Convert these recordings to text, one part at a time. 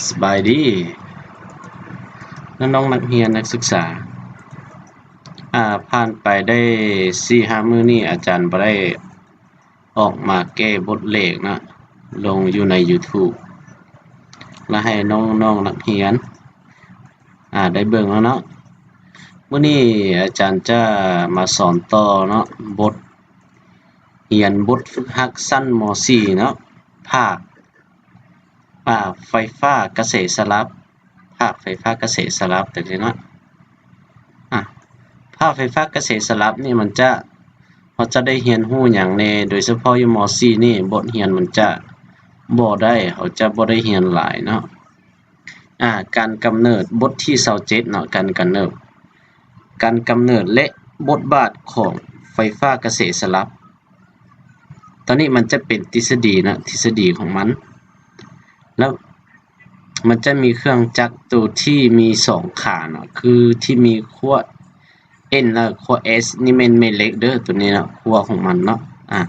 ສະບາຍດີ ນ້ອງໆນັກຮຽນນັກສຶກສາ. ອາ ຜ່ານໄປໄດ້ສີ່ຫ້າມື້ນີ້ ອາຈານບໍ່ໄດ້ອອກມາແກ້ບົດເລກເນາະ ລົງຢູ່ໃນຢູທູບ ແລະ ໃຫ້ນ້ອງໆນັກຮຽນ ອາ ໄດ້ເບິ່ງແລ້ວເນາະ. ມື້ນີ້ອາຈານຈະມາສອນຕໍ່ເນາະ ບົດຮຽນບົດຝຶກຫັດຊັ້ນ ມໍສີ່ເນາະ ພາກ ອາ ໄຟຟ້າກະແສສະຫຼັບ ພາກໄຟຟ້າກະແສສະຫຼັບ ຈັ່ງຊີ້ເນາະ. ອາ ພາກໄຟຟ້າກະແສສະຫຼັບນີ້ມັນຈະ ເຮົາຈະໄດ້ຮຽນຮູ້ຫຍັງແດ່? ໂດຍສະເພາະຢູ່ ມໍສີ່ນີ້ ບົດຮຽນມັນຈະບໍ່ໄດ້ ເຮົາຈະບໍ່ໄດ້ຮຽນຫຼາຍເນາະ. ອາ ການກຳເນີດ ບົດທີຊາວເຈັດເນາະ ການກຳເນີດ ການກຳເນີດ ແລະ ບົດບາດຂອງໄຟຟ້າກະແສສະຫຼັບ. ຕອນນີ້ມັນຈະເປັນທິດສະດີນະ ທິດສະດີຂອງມັນ ແລ້ວມັນຈະມີເຄື່ອງຈັກໂຕທີ່ມີສອງຂາເນາະ ຄືທີ່ມີຂົ້ວ N ແລະ ຂົ້ວ S ນີ້ແມ່ນແມ່ເຫຼັກເດີ ໂຕນີ້ເນາະ ຂົ້ວຂອງມັນເນາະ. ອາ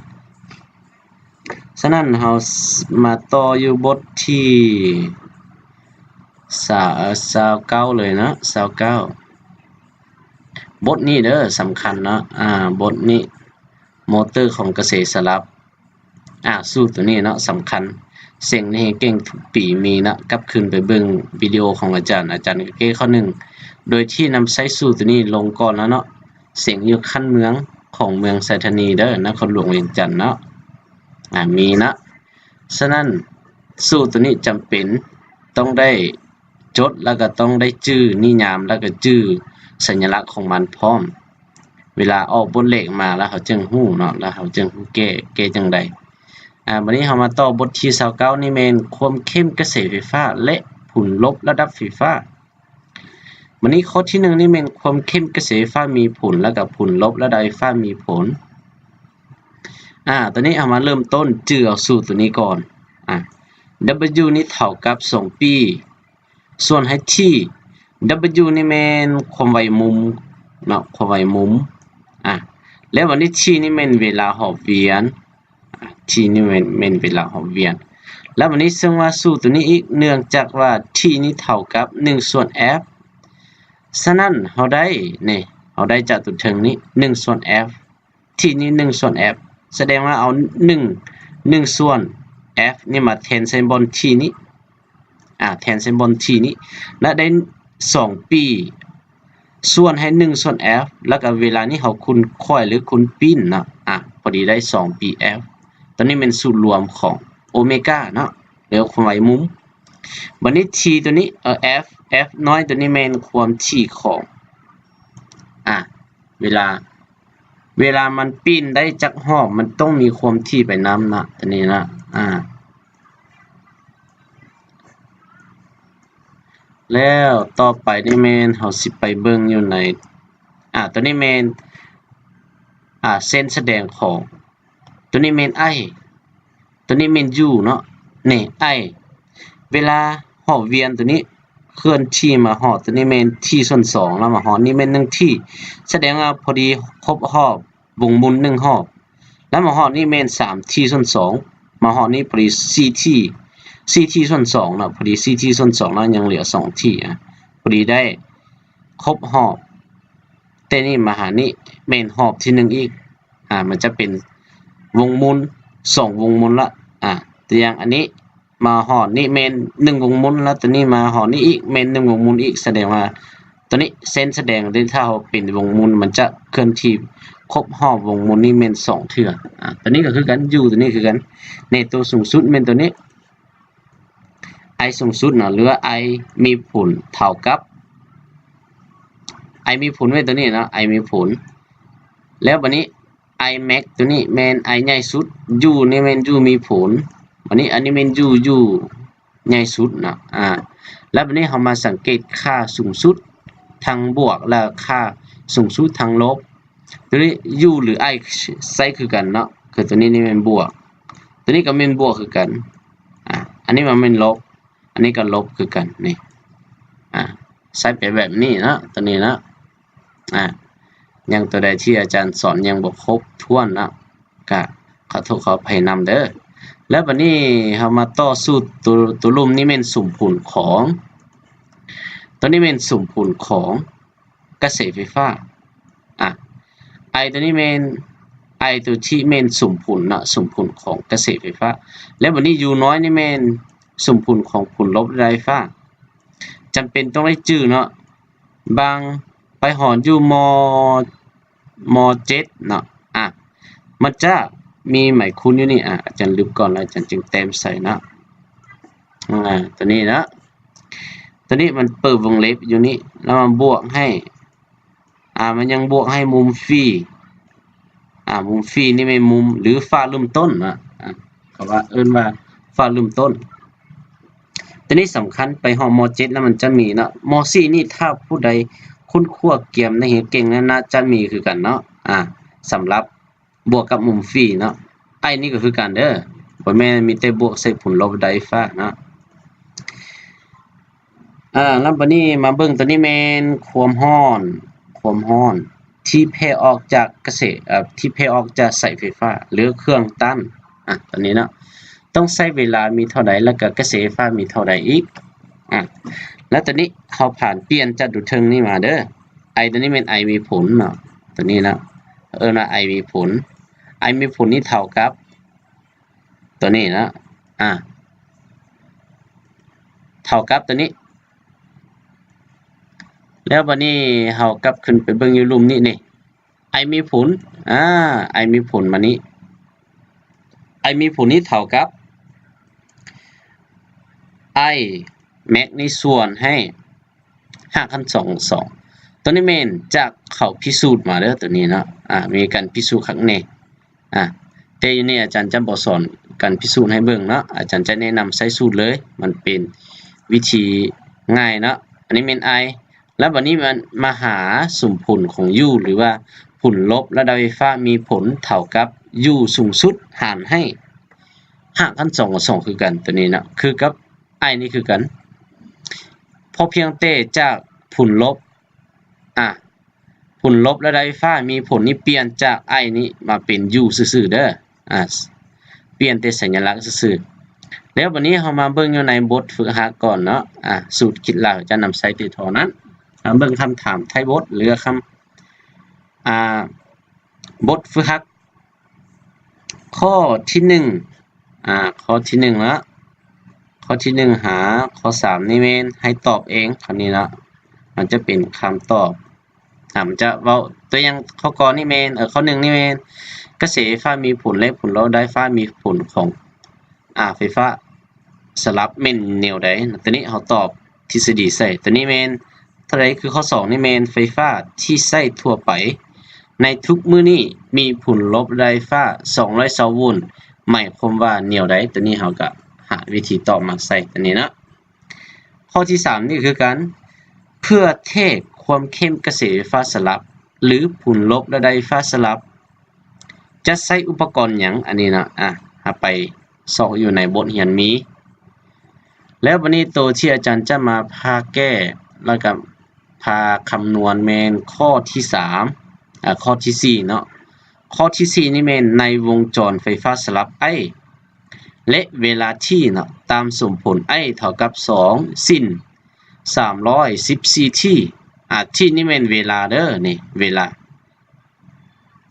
ສະນັ້ນເຮົາມາຕໍ່ຢູ່ບົດທີຊາວ ຊາວເກົ້າເລີຍເນາະ ຊາວເກົ້າ. ບົດນີ້ເດີ ສຳຄັນເນາະ ອາ ບົດນີ້ ມໍເຕີຂອງກະແສສະຫຼັບ. ອາ ສູດໂຕນີ້ເນາະ ສຳຄັນ ເສັງນີ້ໃຫ້ເກັ່ງທຸກປີມີເນາະ. ກັບຄືນໄປເບິ່ງວິດີໂອຂອງອາຈານ ອາຈານກໍແກ້ຂໍ້ໜຶ່ງ ໂດຍທີ່ນຳໃຊ້ສູດໂຕນີ້ລົງກ່ອນແລ້ວເນາະ. ເສັງຢູ່ຂັ້ນເມືອງຂອງເມືອງໄຊທານີເດີ ນະຄອນຫຼວງວຽງຈັນເນາະ ອາ ມີເນາະ. ສະນັ້ນ ສູດໂຕນີ້ຈຳເປັນຕ້ອງໄດ້ ຈົດ ແລ້ວກໍຕ້ອງໄດ້ຈື່ນິຍາມ ແລ້ວກໍຈື່ສັນຍະລັກຂອງມັນພ້ອມ. ເວລາອອກບົດເລກມາແລ້ວເຮົາຈຶ່ງຮູ້ເນາະ ແລ້ວເຮົາຈຶ່ງຮູ້ແກ້ ແກ້ຈັ່ງໃດ. ອາ ບັດນີ້ເຮົາມາຕໍ່ບົດທີຊາວເກົ້າ ນີ້ແມ່ນຄວາມເຂັ້ມກະແສໄຟຟ້າ ແລະ ຜົນລົບລະດັບໄຟຟ້າ. ບັດນີ້ຂໍ້ທີໜຶ່ງນີ້ແມ່ນຄວາມເຂັ້ມກະແສໄຟຟ້າມີຜົນ ແລ້ວກໍຜົນລົບລະດັບໄຟຟ້າມີຜົນ. ອາ ຕອນນີ້ເຮົາມາເລີ່ມຕົ້ນຈື່ເອົາສູດໂຕນີ້ກ່ອນ. ອາ W ນີ້ເທົ່າກັບສອງປີ ສ່ວນໃຫ້ T W ນີ້ແມ່ນຄວາມໄວມຸມເນາະ ຄວາມໄວມຸມ. ອາ ແລ້ວບັດນີ້ T ນີ້ແມ່ນເວລາຮອບວຽນ T ນີ້ແມ່ນ ແມ່ນເວລາຮອບວຽນ. ແລ້ວບັດນີ້ເຊິ່ງວ່າສູດໂຕນີ້ອີກ ເນື່ອງຈາກວ່າ T ນີ້ເທົ່າກັບໜຶ່ງສ່ວນ F ສະນັ້ນເຮົາໄດ້ ນີ້ ເຮົາໄດ້ຈາກຕົວເທິງນີ້ໜຶ່ງສ່ວນ F T ນີ້ໜຶ່ງສ່ວນ F ສະແດງວ່າເອົາໜຶ່ງ ໜຶ່ງສ່ວນ F ນີ້ມາແທນໃສ່ບ່ອນ T ນີ້ ອາ ແທນໃສ່ບ່ອນ T ນີ້ ແລະ ໄດ້ສອງປີ ສ່ວນໃຫ້ໜຶ່ງສ່ວນ F ແລ້ວກໍເວລານີ້ເຮົາຄູນຂ້ອຍ ຫຼື ຄູນປີ້ນເນາະ ອາ ພໍດີໄດ້ສອງປີ F ຕົວນີ້ແມ່ນສູດລວມຂອງໂອເມກາເນາະ ຫຼື ຄວາມໄວມຸມ. ບັດນີ້ T ຕົວນີ້ ເອີ F F ນ້ອຍຕົວນີ້ແມ່ນຄວາມຖີ່ຂອງ ອາ ເວລາ ເວລາມັນປີ້ນໄດ້ຈັກຮອບ ມັນຕ້ອງມີຄວາມຖີ່ໄປນຳນະ ຕົວນີ້ນະ. ອາ ແລ້ວຕໍ່ໄປນີ້ແມ່ນເຮົາຊິໄປເບິ່ງຢູ່ໃນ ອາ ຕົວນີ້ແມ່ນ ອາ ເສັ້ນສະແດງຂອງ ຕົວນີ້ແມ່ນ I ຕົວນີ້ແມ່ນ U ເນາະ ນີ້ I ເວລາຮອບວຽນຕົວນີ້ເຄື່ອນທີ່ມາຮອດຕົວນີ້ແມ່ນ T ສ່ວນສອງ ແລ້ວມາຮອດນີ້ແມ່ນ ໜຶ່ງ T ສະແດງວ່າພໍດີຄົບຮອບວົງໝູນໜຶ່ງຮອບ ແລ້ວມາຮອດນີ້ແມ່ນ ສາມ T ສ່ວນສອງ ມາຮອດນີ້ພໍດີ ສີ່ T ສີ່ T ສ່ວນສອງເນາະ ພໍດີ ສີ່ T ສ່ວນສອງ ແລ້ວຍັງເຫຼືອ ສອງ T ອາ ພໍດີໄດ້ຄົບຮອບ ແຕ່ນີ້ມາຫານີ້ແມ່ນຮອບທີໜຶ່ງອີກ ອາ ມັນຈະເປັນວົງໝູນສອງວົງໝູນລະ ອາ ຕົວຢ່າງອັນນີ້ມາຮອດນີ້ແມ່ນໜຶ່ງວົງໝູນ ແລ້ວຕົວນີ້ມາຮອດນີ້ອີກແມ່ນໜຶ່ງວົງໝູນອີກ ສະແດງວ່າຕົວນີ້ເສັ້ນສະແດງທີ່ຖ້າເຮົາເປັນວົງໝູນ ມັນຈະເຄື່ອນທີ່ຄົບຮອບວົງໝູນນີ້ແມ່ນສອງເທື່ອ. ອາ ຕົວນີ້ກໍຄືກັນ U ຕົວນີ້ຄືກັນ ໃນຕົວສູງສຸດແມ່ນຕົວນີ້ I ສູງສຸດເນາະ ຫຼືວ່າ I ມີຜົນເທົ່າກັບ I ມີຜົນໄວ້ຕົວນີ້ເນາະ I ມີຜົນ ແລ້ວບັດນີ້ I max ຕົວນີ້ແມ່ນ I ໃຫຍ່ສຸດ U ນີ້ແມ່ນ U ມີຜົນ ບັດນີ້ອັນນີ້ແມ່ນ U U ໃຫຍ່ສຸດເນາະ ອາ ແລ້ວບັດນີ້ເຮົາມາສັງເກດຄ່າສູງສຸດທາງບວກ ແລະ ຄ່າສູງສຸດທາງລົບ ຕົວນີ້ U ຫຼື I ໃຊ້ຄືກັນເນາະ ຄືຕົວນີ້ນີ້ແມ່ນບວກ ຕົວນີ້ກໍແມ່ນບວກຄືກັນ ອາ ອັນນີ້ມັນແມ່ນລົບ ອັນນີ້ກໍລົບຄືກັນນີ້ ອາ ໃຊ້ໄປແບບນີ້ເນາະ ຕົວນີ້ເນາະ ອາ ຍັງຕົວໃດທີ່ອາຈານສອນຍັງບໍ່ຄົບຖ້ວນເນາະ ກະຂໍໂທດຂໍອະໄພນຳເດີ. ແລ້ວບັດນີ້ເຮົາມາຕໍ່ສູດ ຕົວ ຕົວລຸ່ມນີ້ແມ່ນສົມຜົນຂອງ ຕົວນີ້ແມ່ນສົມຜົນຂອງກະແສໄຟຟ້າ ອາ I ຕົວນີ້ແມ່ນ I ຕົວທີ່ແມ່ນສົມຜົນເນາະ ສົມຜົນຂອງກະແສໄຟຟ້າ ແລ້ວບັດນີ້ U ນ້ອຍນີ້ແມ່ນສົມຜົນຂອງຜົນລົບ ແລະ ໄຟຟ້າ ຈຳເປັນຕ້ອງໄດ້ຈື່ເນາະ ບາງ ໄປຮອດຢູ່ ມ. ມ. ເຈັດເນາະ ອາ ມັນຈະມີໄມຄູນຢູ່ນີ້ ອາ ອາຈານລຶບກ່ອນ ແລ້ວອາຈານຈຶ່ງແຕ້ມໃສ່ເນາະ ອາ ຕົວນີ້ເນາະ ຕົວນີ້ມັນເປີດວົງເລັບຢູ່ນີ້ ແລ້ວມັນບວກໃຫ້ ອາ ມັນຍັງບວກໃຫ້ມຸມຟີ ອາ ມຸມຟີນີ້ແມ່ນມຸມ ຫຼື ຟ້າເລີ່ມຕົ້ນເນາະ ອາ ເຂົາວ່າ ເອີ້ນວ່າຟ້າເລີ່ມຕົ້ນ ຕົວນີ້ສຳຄັນ ໄປຮອດ ມ. ເຈັດ ແລ້ວມັນຈະມີເນາະ ມ. ສີ່ ນີ້ ຖ້າຜູ້ໃດຄົ້ນຄວ້າກຽມ ນັກຮຽນເກັ່ງນັ້ນ ໜ້າຈະມີຄືກັນເນາະ ອາ ສຳລັບບວກກັບມຸມຟີເນາະ I ນີ້ກໍຄືກັນເດີ ບໍ່ແມ່ນມີແຕ່ບວກໃສ່ຜົນລົບ ແລະ ໄຟຟ້າເນາະ ອາ ແລ້ວບັດນີ້ມາເບິ່ງ ຕົວນີ້ແມ່ນຄວາມຮ້ອນ ຄວາມຮ້ອນທີ່ແຜ່ອອກຈາກກະແສ ເອີ ທີ່ແຜ່ອອກຈາກສາຍໄຟຟ້າ ຫຼື ເຄື່ອງຕ້ານ ອາ ຕົວນີ້ເນາະ ຕ້ອງໃຊ້ເວລາມີເທົ່າໃດ ແລ້ວກໍກະແສໄຟຟ້າມີເທົ່າໃດອີກ ອາ ແລ້ວຕົວນີ້ເຮົາຜ່ານປ່ຽນຈາກຕົວເທິງນີ້ມາເດີ I ຕົວນີ້ແມ່ນ I ມີຜົນເນາະ ຕົວນີ້ເນາະ ເອີ້ນວ່າ I ມີຜົນ I ມີຜົນນີ້ເທົ່າກັບ ຕົວນີ້ເນາະ ອາ ເທົ່າກັບຕົວນີ້ ແລ້ວບັດນີ້ເຮົາກັບຂຶ້ນໄປເບິ່ງຢູ່ລຸ່ມນີ້ນີ້ I ມີຜົນ ອາ I ມີຜົນມານີ້ I ມີຜົນນີ້ເທົ່າກັບ I max ນີ້ສ່ວນໃຫ້ຮາກຂັ້ນສອງຂອງສອງ ຕົວນີ້ແມ່ນຈາກເຂົາພິສູດມາເດີ ຕົວນີ້ເນາະ ອາ ມີການພິສູດຄັກແນ່ ອາ ແຕ່ຢູ່ນີ້ອາຈານຈະບໍ່ສອນການພິສູດໃຫ້ເບິ່ງເນາະ ອາຈານຈະແນະນຳໃຊ້ສູດເລີຍ ມັນເປັນວິທີງ່າຍເນາະ ອັນນີ້ແມ່ນ I ແລ້ວບັດນີ້ມັນມາຫາສົມຜົນຂອງ U ຫຼືວ່າຜົນລົບລະດັບໄຟຟ້າມີຜົນເທົ່າກັບ U ສູງສຸດຫານໃຫ້ຮາກຂັ້ນສອງຂອງສອງຄືກັນ ຕົວນີ້ເນາະ ຄືກັບ I ນີ້ຄືກັນ ເພາະພຽງແຕ່ຈາກຜົນລົບ ອາ ຜົນລົບລະດັບໄຟຟ້າມີຜົນນີ້ປ່ຽນຈາກ I ນີ້ມາເປັນ U ຊື່ໆເດີ ອາ ປ່ຽນແຕ່ສັນຍາລັກຊື່ໆ ແລ້ວບັດນີ້ເຮົາມາເບິ່ງຢູ່ໃນບົດຝຶກຫັດກ່ອນເນາະ ອາ ສູດຄິດລາວຈະນຳໃຊ້ແຕ່ເທົ່ານັ້ນ ມາເບິ່ງຄຳຖາມທ້າຍບົດ ຫຼື ຄຳ ອາ ບົດຝຶກຫັດ ຂໍ້ທີໜຶ່ງ ອາ ຂໍ້ທີໜຶ່ງເນາະ ຂໍ້ທີໜຶ່ງຫາຂໍ້ສາມນີ້ແມ່ນໃຫ້ຕອບເອງ ຄຳນີ້ເນາະ ມັນຈະເປັນຄຳຕອບ ອາ ມັນຈະເວົ້າຕົວຢ່າງ ຂໍ້ ກໍນີ້ແມ່ນ ເອີ ຂໍ້ໜຶ່ງນີ້ແມ່ນ ກະແສໄຟຟ້າມີຜົນ ແລະ ຜົນລະດັບໄຟຟ້າມີຜົນຂອງ ອາ ໄຟຟ້າ ສະຫຼັບແມ່ນແນວໃດ? ຕົວນີ້ເຮົາຕອບທິດສະດີໃສ່ ຕົວນີ້ແມ່ນເທົ່າໃດ? ຄືຂໍ້ສອງນີ້ແມ່ນໄຟຟ້າທີ່ໃຊ້ທົ່ວໄປໃນທຸກມື້ນີ້ມີຜົນລົບລະດັບໄຟຟ້າສອງຮ້ອຍຊາວໂວນ ໝາຍຄວາມວ່າແນວໃດ? ຕົວນີ້ເຮົາກະຫາວິທີຕອບມາໃສ່ຕົວນີ້ເນາະ. ຂໍ້ທີສາມນີ້ຄືກັນ ເພື່ອແທກຄວາມເຂັ້ມກະແສໄຟຟ້າສະຫຼັບ ຫຼື ຜົນລົບລະດັບໄຟຟ້າສະຫຼັບ ຈະໃຊ້ອຸປະກອນຫຍັງ? ອັນນີ້ເນາະ ອາ ເຮົາໄປຊອກຢູ່ໃນບົດຮຽນມີ. ແລ້ວບັດນີ້ໂຕທີ່ອາຈານຈະມາພາແກ້ ແລ້ວກະພາຄຳນວນແມ່ນຂໍ້ທີສາມ ອາ ຂໍ້ທີສີ່ເນາະ. ຂໍ້ທີສີ່ນີ້ແມ່ນໃນວົງຈອນໄຟຟ້າສະຫຼັບ I ແລະ ເວລາ T ເນາະ ຕາມສົມຜົນ I ເທົ່າກັບສອງ ຊິນ ສາມຮ້ອຍສິບສີ່ T ອາ T ນີ້ແມ່ນເວລາເດີ ນີ້ເວລາ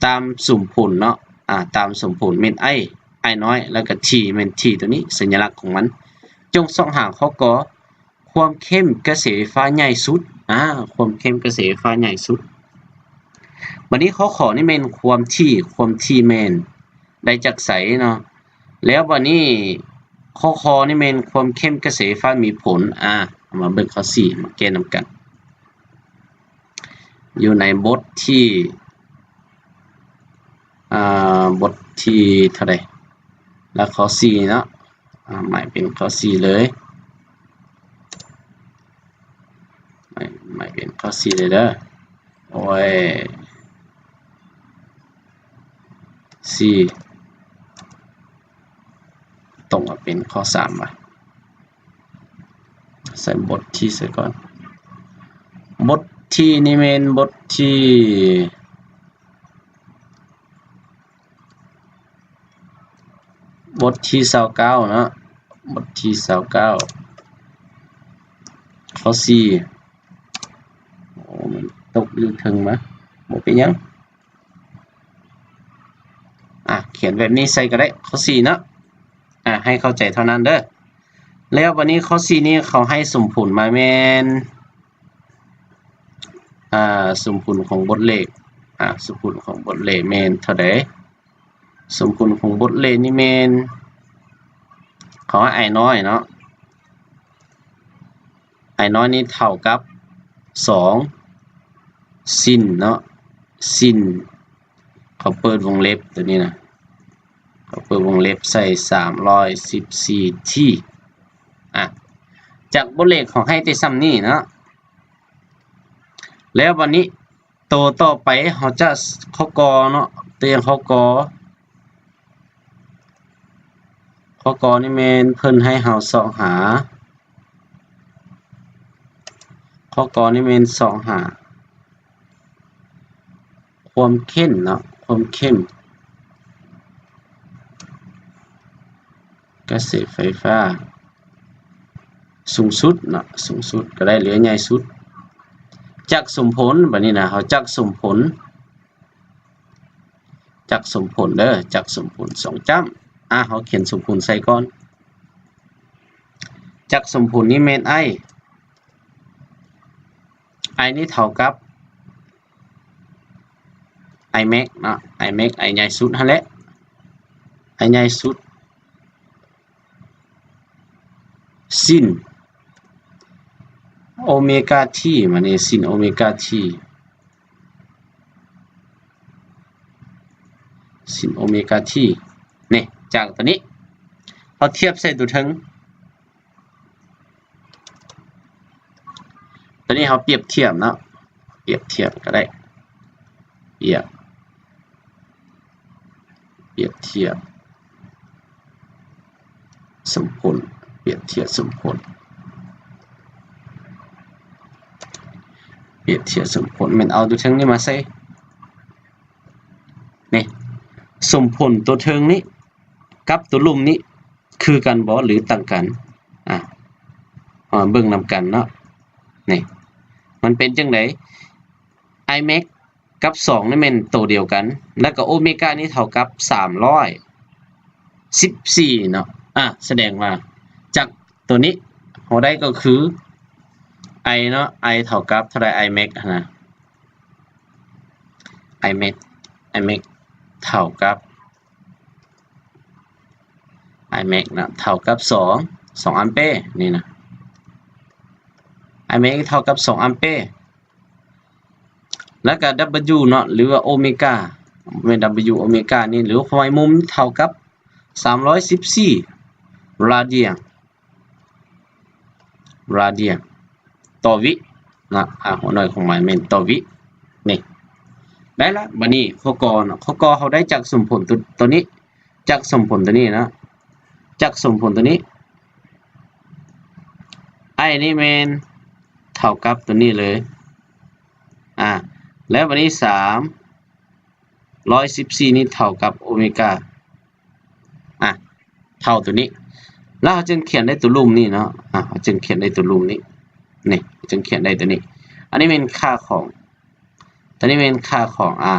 ຕາມສົມຜົນເນາະ ອາ ຕາມສົມຜົນແມ່ນ I I ນ້ອຍ ແລ້ວກະ T ແມ່ນ T ຕົວນີ້ ສັນຍາລັກຂອງມັນ. ຈົ່ງຊອກຫາຂໍ້ ກ ຄວາມເຂັ້ມກະແສໄຟຟ້າໃຫຍ່ສຸດ ອາ ຄວາມເຂັ້ມກະແສໄຟຟ້າໃຫຍ່ສຸດ. ບັດນີ້ຂໍ້ ຂ ນີ້ແມ່ນຄວາມຖີ່ ຄວາມຖີ່ແມ່ນໄດ້ຈາກໃສເນາະ? ແລ້ວບັດນີ້ຂໍ້ ຄ ນີ້ແມ່ນຄວາມເຂັ້ມກະແສໄຟຟ້າມີຜົນ ອາ ເຮົາມາເບິ່ງຂໍ້ສີ່ ມາແກ້ນຳກັນ. ຢູ່ໃນບົດທີ ອາ ບົດທີເທົ່າໃດ? ແລ້ວຂໍ້ສີ່ເນາະ ອາ ໝາຍເປັນຂໍ້ສີ່ເລີຍ ໝາຍ ໝາຍເປັນຂໍ້ສີ່ເລີຍເດີ. ໂອ້ຍ ສີ່ ຕົງມາເປັນຂໍ້ສາມວ່າ ໃສ່ບົດທີໃສ່ກ່ອນ. ບົດທີນີ້ແມ່ນບົດທີ ບົດທີຊາວເກົ້າເນາະ ບົດທີຊາວເກົ້າ ຂໍ້ສີ່ ໂອ້ ມັນຕົກຢູ່ເທິງມາ ບໍ່ເປັນຫຍັງ ອາ ຂຽນແບບນີ້ໃສ່ກໍໄດ້ ຂໍ້ສີ່ເນາະ ອາ ໃຫ້ເຂົ້າໃຈເທົ່ານັ້ນເດີ. ແລ້ວບັດນີ້ຂໍ້ສີ່ນີ້ເຂົາໃຫ້ສົມຜົນມາແມ່ນ ອາ ສົມຜົນຂອງບົດເລກ ອາ ສົມຜົນຂອງບົດເລກແມ່ນເທົ່າໃດ? ສົມຜົນຂອງບົດເລກນີ້ແມ່ນ ເຂົາໃຫ້ i ນ້ອຍເນາະ i ນ້ອຍນີ້ເທົ່າກັບ ສອງ ຊິນເນາະ ຊິນ ເຂົາເປີດວົງເລັບຕົວນີ້ນະ ເຂົາເປີດວົງເລັບໃສ່ ສາມຮ້ອຍສິບສີ່ ທີ ອາ ຈາກບົດເລກເຂົາໃຫ້ແຕ່ສ່ຳນີ້ເນາະ ແລ້ວບັດນີ້ ໂຕຕໍ່ໄປເຮົາຈະ ຂໍ້ ກ ເນາະ ຕົວຢ່າງ ຂໍ້ ກ ຂໍ້ ກ ນີ້ແມ່ນເພິ່ນໃຫ້ເຮົາຊອກຫາ ຂໍ້ ກ ນີ້ແມ່ນຊອກຫາ ຄວາມເຂັ້ມເນາະ ຄວາມເຂັ້ມ ກະແສໄຟຟ້າສູງສຸດເນາະ ສູງສຸດກໍໄດ້ ຫຼື ໃຫຍ່ສຸດ ຈັກສົມຜົນ ບັດນີ້ນະ ເຮົາຈັກສົມຜົນ ຈັກສົມຜົນເດີ ຈັກສົມຜົນສອງຈ້ຳ ອາ ເຮົາຂຽນສົມຜົນໃສ່ກ່ອນ ຈັກສົມຜົນນີ້ແມ່ນ i i ນີ້ເທົ່າກັບ i max ເນາະ i max i ໃຫຍ່ສຸດຫັ້ນແຫຼະ i ໃຫຍ່ສຸດ ຊິນ ໂອເມກາ t ມານີ້ ຊິນໂອເມກາ t ຊິນໂອເມກາ t ນີ້ ຈາກຕົວນີ້ ເຮົາທຽບໃສ່ຕົວເທິງ ຕົວນີ້ເຮົາປຽບທຽບເນາະ ປຽບທຽບກໍໄດ້ ປຽບ ປຽບທຽບສົມຜົນ ປຽບທຽບສົມຜົນ ປຽບທຽບສົມຜົນ ແມ່ນເອົາຕົວເທິງນີ້ມາໃສ່ ນີ້ ສົມຜົນຕົວເທິງນີ້ກັບຕົວລຸ່ມນີ້ຄືກັນບໍ່ ຫຼື ຕ່າງກັນ ອາ ມາເບິ່ງນຳກັນເນາະ ນີ້ ມັນເປັນຈັ່ງໃດ? i max ກັບສອງນີ້ແມ່ນໂຕດຽວກັນ ແລ້ວກໍໂອເມການີ້ເທົ່າກັບສາມຮ້ອຍສິບສີ່ເນາະ ອາ ສະແດງວ່າຈາກຕົວນີ້ເຮົາໄດ້ກໍຄື i ເນາະ i ເທົ່າກັບເທົ່າໃດ i max ຫັ້ນນະ i max i max ເທົ່າກັບ i max ນະ ເທົ່າກັບສອງ ສອງອຳເປ ນີ້ນະ i max ເທົ່າກັບສອງອຳເປ ແລ້ວກໍ w ເນາະ ຫຼືວ່າໂອເມກາ ແມ່ນ w ໂອເມການີ້ ຫຼືຄວາມໄວມຸມເທົ່າກັບສາມຮ້ອຍສິບສີ່ radian radian ຕໍ່ວິນະ ອາ ຫົວໜ່ວຍຂອງມັນແມ່ນຕໍ່ວິ ນີ້ ໄດ້ລະ ບັດນີ້ຂໍ້ ກ ເນາະ ຂໍ້ ກ ເຮົາໄດ້ຈັກສົມຜົນຕົວ ຕົວນີ້ ຈັກສົມຜົນຕົວນີ້ນະ ຈັກສົມຜົນຕົວນີ້ i ນີ້ແມ່ນເທົ່າກັບຕົວນີ້ເລີຍ ອາ ແລ້ວບັດນີ້ສາມຮ້ອຍສິບສີ່ນີ້ເທົ່າກັບໂອເມກາ ອາ ເທົ່າຕົວນີ້ ແລ້ວເຮົາຈຶ່ງຂຽນໄດ້ຕົວລຸ່ມນີ້ເນາະ ອາ ເຮົາຈຶ່ງຂຽນໄດ້ຕົວລຸ່ມນີ້ ນີ້ ເຮົາຈຶ່ງຂຽນໄດ້ຕົວນີ້ ອັນນີ້ແມ່ນຄ່າຂອງ ຕົວນີ້ແມ່ນຄ່າຂອງ ອາ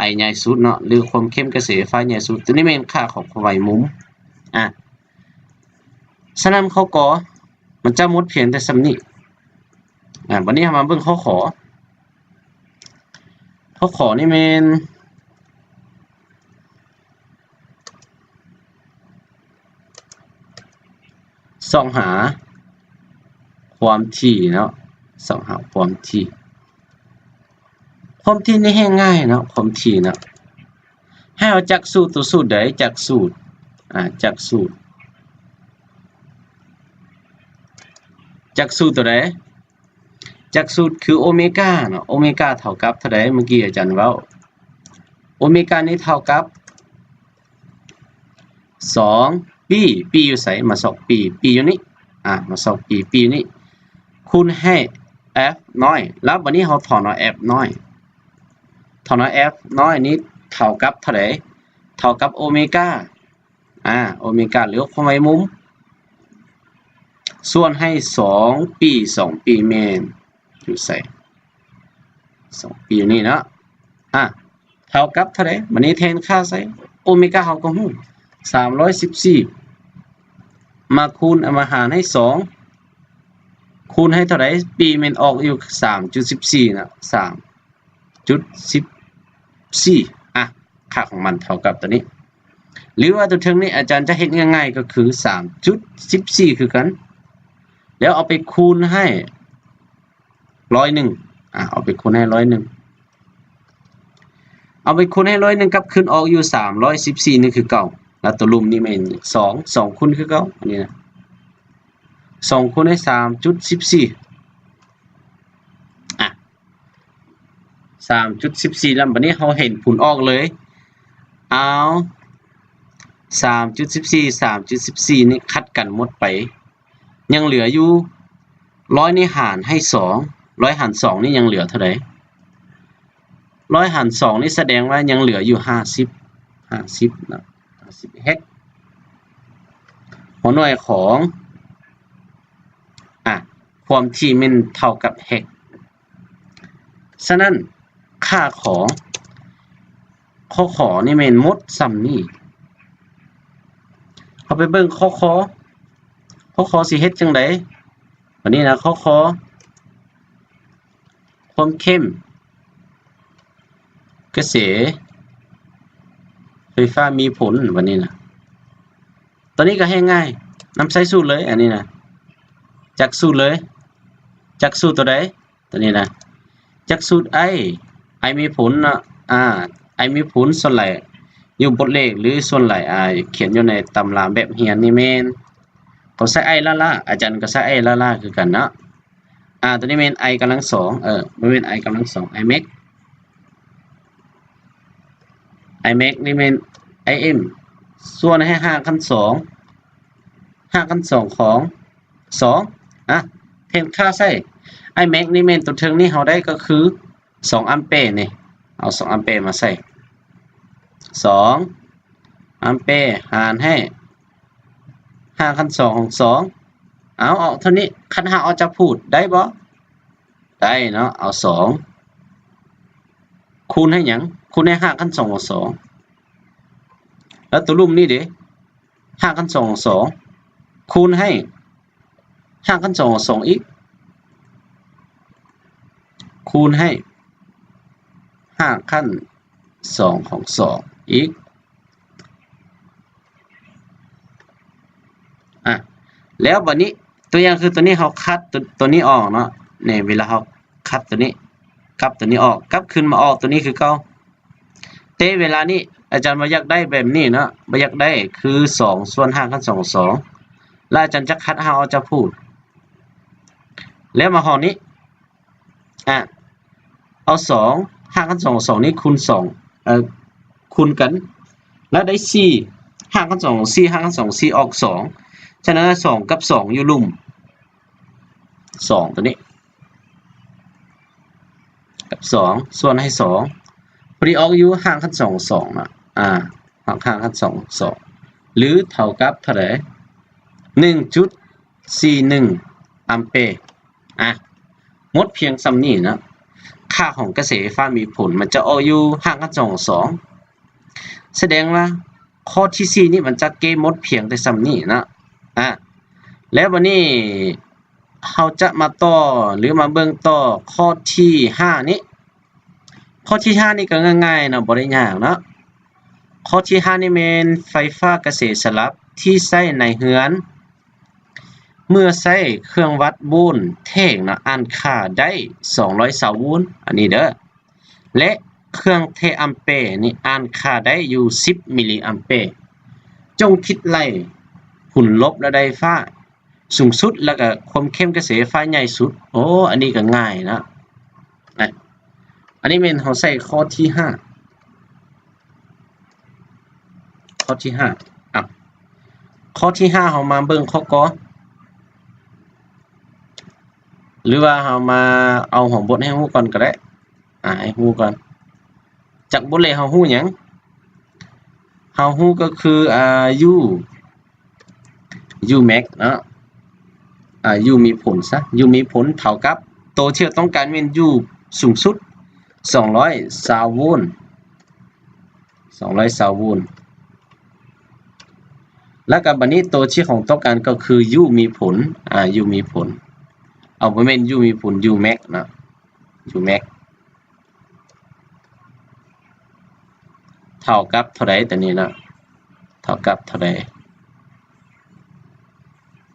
i ໃຫຍ່ສຸດເນາະ ຫຼືຄວາມເຂັ້ມກະແສໄຟຟ້າໃຫຍ່ສຸດ ຕົວນີ້ແມ່ນຄ່າຂອງຄວາມໄວມຸມ ອາ ສະນັ້ນຂໍ້ ກ ມັນຈະໝົດພຽງແຕ່ສ່ຳນີ້ ອາ ບັດນີ້ເຮົາມາເບິ່ງຂໍ້ ຂ ຂໍ້ ຂ ນີ້ແມ່ນ ຊອກຫາຄວາມຖີ່ເນາະ ຊອກຫາຄວາມຖີ່ ຄວາມຖີ່ນີ້ແຮງງ່າຍເນາະ ຄວາມຖີ່ເນາະ ໃຫ້ເຮົາຈັບສູດ ຕົວສູດໃດ ຈັບສູດ ອາ ຈັບສູດ ຈັບສູດຕົວໃດ? ຈັບສູດຄືໂອເມກາເນາະ ໂອເມກາເທົ່າກັບເທົ່າໃດ? ເມື່ອກີ້ອາຈານເວົ້າ ໂອເມການີ້ເທົ່າກັບ ສອງປີ ປີຢູ່ໃສ? ມາຊອກປີ ປີຢູ່ນີ້ ອາ ມາຊອກປີ ປີຢູ່ນີ້ ຄູນໃຫ້ f ນ້ອຍ ແລ້ວບັດນີ້ເຮົາຖອນເອົາ f ນ້ອຍ ຖອນເອົາ f ນ້ອຍນີ້ເທົ່າກັບເທົ່າໃດ? ເທົ່າກັບໂອເມກາ ອາ ໂອເມກາ ຫຼື ຄວາມໄວມຸມ ສ່ວນໃຫ້ສອງປີ ສອງປີແມ່ນຢູ່ໃສ? ສອງປີຢູ່ນີ້ເນາະ ອາ ເທົ່າກັບເທົ່າໃດ? ບາດນີ້ແທນຄ່າໃສ່ ໂອເມກາເຮົາກໍຮູ້ ສາມຮ້ອຍສິບສີ່ ມາຄູນ ເອົາມາຫານໃຫ້ສອງ ຄູນໃຫ້ເທົ່າໃດ? ປີແມ່ນອອກຢູ່ ສາມຈຸດສິບສີ່ ນະ ສາມຈຸດສິບສີ່ ອາ ຄ່າຂອງມັນເທົ່າກັບຕົວນີ້ ຫຼືວ່າຕົວເທິງນີ້ ອາຈານຈະເຮັດງ່າຍໆ ກໍຄື ສາມຈຸດສິບສີ່ ຄືກັນ ແລ້ວເອົາໄປຄູນໃຫ້ ຮ້ອຍໜຶ່ງ ອາ ເອົາໄປຄູນໃຫ້ ຮ້ອຍໜຶ່ງ ເອົາໄປຄູນໃຫ້ ຮ້ອຍໜຶ່ງ ກັບຄືນອອກຢູ່ ສາມຮ້ອຍສິບສີ່ ນີ້ຄືເກົ່າ ແລ້ວຕົວລຸ່ມນີ້ແມ່ນ ສອງ ສອງຄູນຄືເກົ່າ ອັນນີ້ນະ ສອງຄູນໃຫ້ ສາມຈຸດສິບສີ່ ອາ ສາມຈຸດສິບສີ່ ແລ້ວບາດນີ້ເຮົາເຫັນຜົນອອກເລີຍ ເອົາ ສາມຈຸດສິບສີ່ ສາມຈຸດສິບສີ່ ນີ້ຂັດກັນໝົດໄປ ຍັງເຫຼືອຢູ່ ຮ້ອຍນີ້ຫານໃຫ້ສອງ ຮ້ອຍຫານສອງນີ້ຍັງເຫຼືອເທົ່າໃດ? ຮ້ອຍຫານສອງນີ້ສະແດງວ່າຍັງເຫຼືອຢູ່ ຫ້າສິບ ຫ້າສິບເນາະ ຫ້າສິບເຮັກ ຫົວໜ່ວຍຂອງ ອາ ຄວາມຖີ່ແມ່ນເທົ່າກັບເຮັກ ສະນັ້ນ ຄ່າຂອງ ຂໍ້ ຂໍ້ນີ້ແມ່ນໝົດຊ່ຳນີ້ ເຮົາໄປເບິ່ງ ຂໍ້ ຂໍ້ ຂໍ້ ຂໍ້ຊິເຮັດຈັ່ງໃດ? ບາດນີ້ນະ ຂໍ້ ຂໍ້ ຄວາມເຂັ້ມກະແສໄຟຟ້າມີຜົນ ບາດນີ້ນະ ຕົວນີ້ກໍແຮງງ່າຍ ນຳໃຊ້ສູດເລີຍ ອັນນີ້ນະ ຈັບສູດເລີຍ ຈັບສູດຕົວໃດ? ຕົວນີ້ນະ ຈັກສູດໄອ ໄອມີຜົນເນາະ ອາ ໄອມີຜົນ ສ່ວນຫຼາຍຢູ່ບົດເລກ ຫຼື ສ່ວນຫຼາຍ ອາ ຂຽນຢູ່ໃນຕຳລາແບບຮຽນນີ້ແມ່ນ ເຂົາໃຊ້ໄອລ້າໆ ອາຈານກໍໃຊ້ໄອລ້າໆຄືກັນເນາະ ອາ ຕົວນີ້ແມ່ນໄອກຳລັງສອງ ເອີ ບໍ່ແມ່ນໄອກຳລັງສອງ ໄອແມັກ ໄອແມັກນີ້ແມ່ນໄອເອັມ ສ່ວນໃຫ້ຮາກຂັ້ນສອງ ຮາກຂັ້ນສອງຂອງ ສອງ ອາ ແທນຄ່າໃສ່ ໄອແມັກນີ້ແມ່ນຕົວເທິງນີ້ເຮົາໄດ້ກໍຄື ສອງອຳແປນີ້ ເອົາສອງອຳແປມາໃສ່ ສອງອຳແປຫານໃຫ້ຮາກຂັ້ນສອງຂອງສອງ ເອົາ ເອົາເທົ່ານີ້ ຄັນຫາກອອກຈາກພູດໄດ້ບໍ່? ໄດ້ເນາະ ເອົາສອງຄູນໃຫ້ຫຍັງ? ຄູນໃຫ້ຮາກຂັ້ນສອງຂອງສອງ ແລ້ວຕົວລຸ່ມນີ້ເດ? ຮາກຂັ້ນສອງຂອງສອງ ຄູນໃຫ້ຮາກຂັ້ນສອງຂອງສອງອີກ ຄູນໃຫ້ຮາກຂັ້ນສອງຂອງສອງອີກ ອາ ແລ້ວບາດນີ້ ຕົວຢ່າງຄືຕົວນີ້ ເຮົາຄັດຕົວ ຕົວນີ້ອອກເນາະ ນີ້ ເວລາເຮົາຄັດຕົວນີ້ ກັບຕົວນີ້ອອກ ກັບຄືນມາອອກຕົວນີ້ຄືເກົ່າ. ແຕ່ເວລານີ້ອາຈານບໍ່ຢາກໄດ້ແບບນີ້ເນາະ ບໍ່ຢາກໄດ້ຄືສອງສ່ວນຮາກຂັ້ນສອງຂອງສອງ ແລ້ວອາຈານຈະຄັດຫາກອອກຈາກພູດ ແລ້ວມາຮອດນີ້ ອາ ເອົາສອງຮາກຂັ້ນສອງຂອງສອງນີ້ຄູນສອງ ເອີ ຄູນກັນ ແລ້ວໄດ້ສີ່ຮາກຂັ້ນສອງຂອງສີ່ ຮາກຂັ້ນສອງຂອງສີ່ອອກສອງ ສະນັ້ນສອງກັບສອງຢູ່ລຸ່ມ ສອງຕົວນີ້ ກັບສອງ ສ່ວນໃຫ້ສອງ ພໍດີອອກຢູ່ຮາກຂັ້ນສອງຂອງສອງເນາະ ອາ ຮາກຂັ້ນສອງຂອງສອງ ຫຼື ເທົ່າກັບເທົ່າໃດ? ໜຶ່ງຈຸດສີ່ໜຶ່ງອຳແປ ອາ ໝົດພຽງສ່ຳນີ້ເນາະ ຄ່າຂອງກະແສໄຟຟ້າມີຜົນ ມັນຈະອອກຢູ່ຮາກຂັ້ນສອງຂອງສອງ ສະແດງວ່າ ຂໍ້ທີສີ່ນີ້ມັນຈະແກ້ໝົດພຽງແຕ່ສ່ຳນີ້ເນາະ ອາ ແລ້ວບາດນີ້ເຮົາຈະມາຕໍ່ ຫຼື ມາເບິ່ງຕໍ່ຂໍ້ທີຫ້ານີ້ ຂໍ້ທີຫ້ານີ້ກໍງ່າຍໆເນາະ ບໍ່ໄດ້ຍາກເນາະ ຂໍ້ທີຫ້ານີ້ແມ່ນໄຟຟ້າກະແສສະຫຼັບທີ່ໃຊ້ໃນເຮືອນ ເມື່ອໃຊ້ເຄື່ອງວັດໂວນແທ່ງນະ ອ່ານຄ່າໄດ້ສອງຮ້ອຍຊາວໂວນ ອັນນີ້ເດີ ແລະ ເຄື່ອງແທອຳແປນີ້ອ່ານຄ່າໄດ້ຢູ່ສິບມິລລີອຳແປ. ຈົ່ງຄິດໄລ່ຜົນລົບລະໄດ້ໄຟຟ້າສູງສຸດ ແລ້ວກະຄວາມເຂັ້ມກະແສໄຟຟ້າໃຫຍ່ສຸດ. ໂອ້ ອັນນີ້ກະງ່າຍເນາະ. ອະ ອັນນີ້ແມ່ນເຮົາໃສ່ຂໍ້ທີຫ້າ. ຂໍ້ທີຫ້າ ອະ ຂໍ້ທີຫ້າ ເຮົາມາເບິ່ງຂໍ້ ກໍ ຫຼືວ່າເຮົາມາເອົາຫົວບົດໃຫ້ຮູ້ກ່ອນກໍໄດ້ ອາ ໃຫ້ຮູ້ກ່ອນ. ຈາກບົດເລກເຮົາຮູ້ຫຍັງ? ເຮົ ເຮົາຮູ້ກໍຄື ອ່າ U U max ເນາະ ອ່າ U ມີຜົນຊະ U ມີຜົນເທົ່າກັບ ໂຕທີ່ເຮົາຕ້ອງການແມ່ນ U ສູງສຸດ ສອງຮ້ອຍຊາວໂວນ ສອງຮ້ອຍຊາວໂວນ ແລ້ວກໍບັດນີ້ໂຕທີ່ເຮົາຕ້ອງການກໍຄື U ມີຜົນ ອ່າ U ມີຜົນ ເອົາ ບໍ່ແມ່ນ U ມີຜົນ U max ເນາະ U max ເທົ່າກັບເທົ່າໃດ ຕົວນີ້ເນາະ ເທົ່າກັບເທົ່າໃດ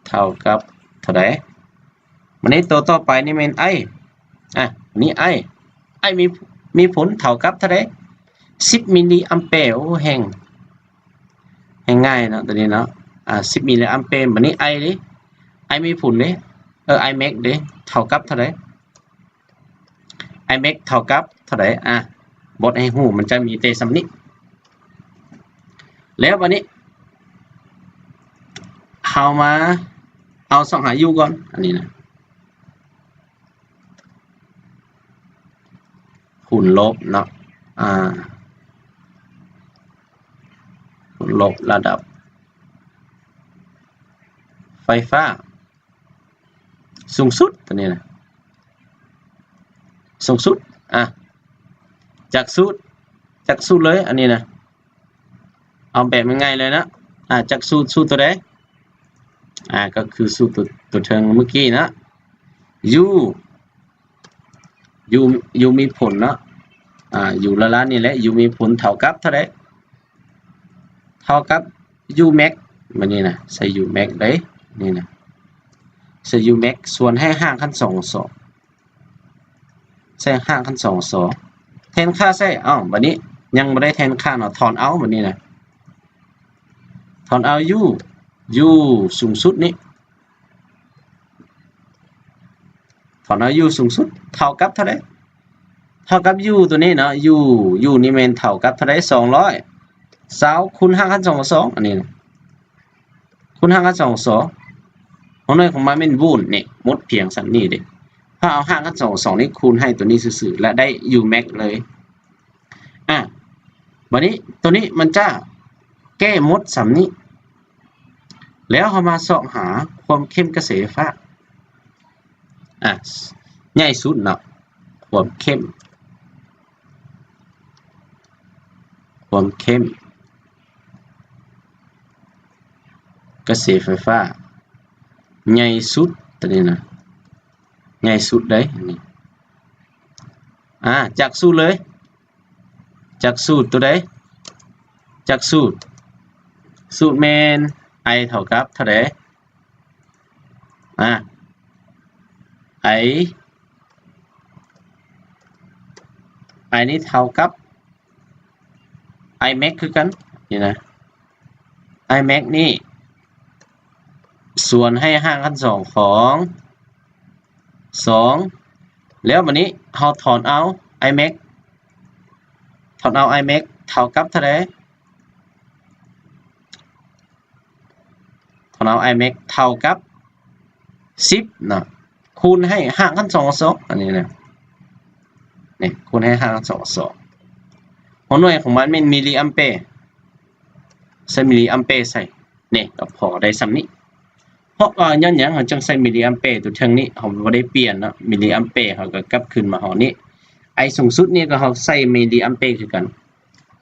ເທົ່າກັບເທົ່າໃດ ບັດນີ້ໂຕຕໍ່ໄປນີ້ແມ່ນ I ອ່ະ ນີ້ I I ມີ ມີຜົນເທົ່າກັບເທົ່າໃດ ສິບມິລລີອຳແປ ໂອ້ ແຮງ ແຮງງ່າຍເນາະ ຕົວນີ້ເນາະ ອ່າ ສິບມິລລີອຳແປ ບັດນີ້ I ເດ້ I ມີຜົນເດ້ ເອີ I max ເດ້ ເທົ່າກັບເທົ່າໃດ I max ເທົ່າກັບເທົ່າໃດ ອ່ະ ບົດໃຫ້ຮູ້ ມັນຈະມີແຕ່ສ່ຳນີ້ ແລ້ວບັດນີ້ ເຮົາມາເອົາຊອກຫາ U ກ່ອນ ອັນນີ້ນະ ຄູນລົບເນາະ ອ່າ ຄູນລົບລະດັບໄຟຟ້າ ສູງສຸດ ຕົວນີ້ນະ ສູງສຸດ ອ່ະ ຈັກສູດ ຈັກສູດເລີຍ ອັນນີ້ນະ ເອົາແບບງ່າຍໆເລີຍນະ ອ່າ ຈັກສູດ ສູດຕົວໃດ ອ່າ ກໍຄືສູດຕົວ ຕົວເທິງມື້ກີ້ນະ U U U ມີຜົນເນາະ ອ່າ U ລະລານີ້ແຫຼະ U ມີຜົນເທົ່າກັບເທົ່າໃດ ເທົ່າກັບ U max ບັດນີ້ນະ ໃສ່ U max ເດ້ ນີ້ນະ ໃສ່ U max ສ່ວນໃຫ້ຮ່າງຂັ້ນສອງສອງ ໃສ່ຮ່າງຂັ້ນສອງສອງ ແທນຄ່າໃສ່ ເອົ້າ ບັດນີ້ຍັງບໍ່ໄດ້ແທນຄ່າເນາະ ຖອນເອົາ ບັດນີ້ນະ ຖອນເອົາ U U ສູງສຸດນີ້ ຖອນເອົາ U ສູງສຸດເທົ່າກັບເທົ່າໃດ ເທົ່າກັບ U ຕົວນີ້ເນາະ U U ນີ້ແມ່ນເທົ່າກັບເທົ່າໃດ ສອງຮ້ອຍຊາວຄູນຮ່າງຂັ້ນສອງສອງ ອັນນີ້ນະ ຄູນຮ່າງຂັ້ນສອງສອງ ຫົວໜ່ວຍຂອງມັນແມ່ນໂວນນີ້ ໝົດພຽງສ່ຳນີ້ເດ້ ເຮົາເອົາຮ່າງຂັ້ນສອງສອງນີ້ຄູນໃຫ້ຕົວນີ້ຊື່ໆ ແລະ ໄດ້ U max ເລີຍ ອ່ະ ບັດນີ້ຕົວນີ້ມັນຈະແກ້ໝົດສ່ຳນີ້ ແລ້ວເຮົາມາຊອກຫາຄວາມເຂັ້ມກະແສໄຟຟ້າ ອ່ະ ໃຫຍ່ສຸດເນາະ ຄວາມເຂັ້ມ ຄວາມເຂັ້ມກະແສໄຟຟ້າ ໃຫຍ່ສຸດ ຕົວນີ້ນະ ໃຫຍ່ສຸດເດ້ ອັນນີ້ ອ່າ ຈັກສູດເລີຍ ຈັກສູດຕົວໃດ ຈັກສູດ ສູດແມ່ນ I ເທົ່າກັບເທົ່າໃດ ອ່າ I I ນີ້ເທົ່າກັບ I max ຄືກັນ ນີ້ນະ I max ນີ້ ສ່ວນໃຫ້ຮ່າງຂັ້ນສອງຂອງສອງ ແລ້ວບັດນີ້ເຮົາຖອນເອົາ I max ຖອນເອົາ I max ເທົ່າກັບເທົ່າໃດ ເທົ່າ I max ເທົ່າກັບສິບເນາະ ຄູນໃຫ້ຮ່າງຂັ້ນສອງສອງ ອັນນີ້ນະ ນີ້ ຄູນໃຫ້ຮ່າງຂັ້ນສອງສອງ ຫົວໜ່ວຍຂອງມັນແມ່ນມິລລີອຳແປ ໃສ່ມິລລີອຳແປໃສ່ ນີ້ກໍພໍໄດ້ສ່ຳນີ້ ເພາະວ່າຍ້ອນຫຍັງເຮົາຈຶ່ງໃສ່ມິລລີອຳແປຕົວເທິງນີ້ ເຮົາບໍ່ໄດ້ປ່ຽນເນາະ ມິລລີອຳແປເຮົາກໍກັບຄືນມາຮອດນີ້ I ສູງສຸດນີ້ກໍເຮົາໃສ່ມິລລີອຳແປຄືກັນ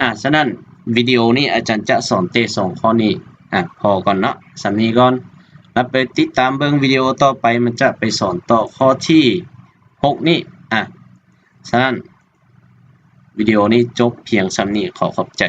ອ່າ ສະນັ້ນ ວິດີໂອນີ້ອາຈານຈະສອນແຕ່ສອງຂໍ້ນີ້ ອ່າ ພໍກ່ອນເນາະ ສ່ຳນີ້ກ່ອນ ແລ້ວໄປຕິດຕາມເບິ່ງວິດີໂອຕໍ່ໄປ ມັນຈະໄປສອນຕໍ່ຂໍ້ທີຫົກນີ້ ອ່າ ສະນັ້ນ ວິດີໂອນີ້ຈົບພຽງສ່ຳນີ້ ຂໍຂອບໃຈ.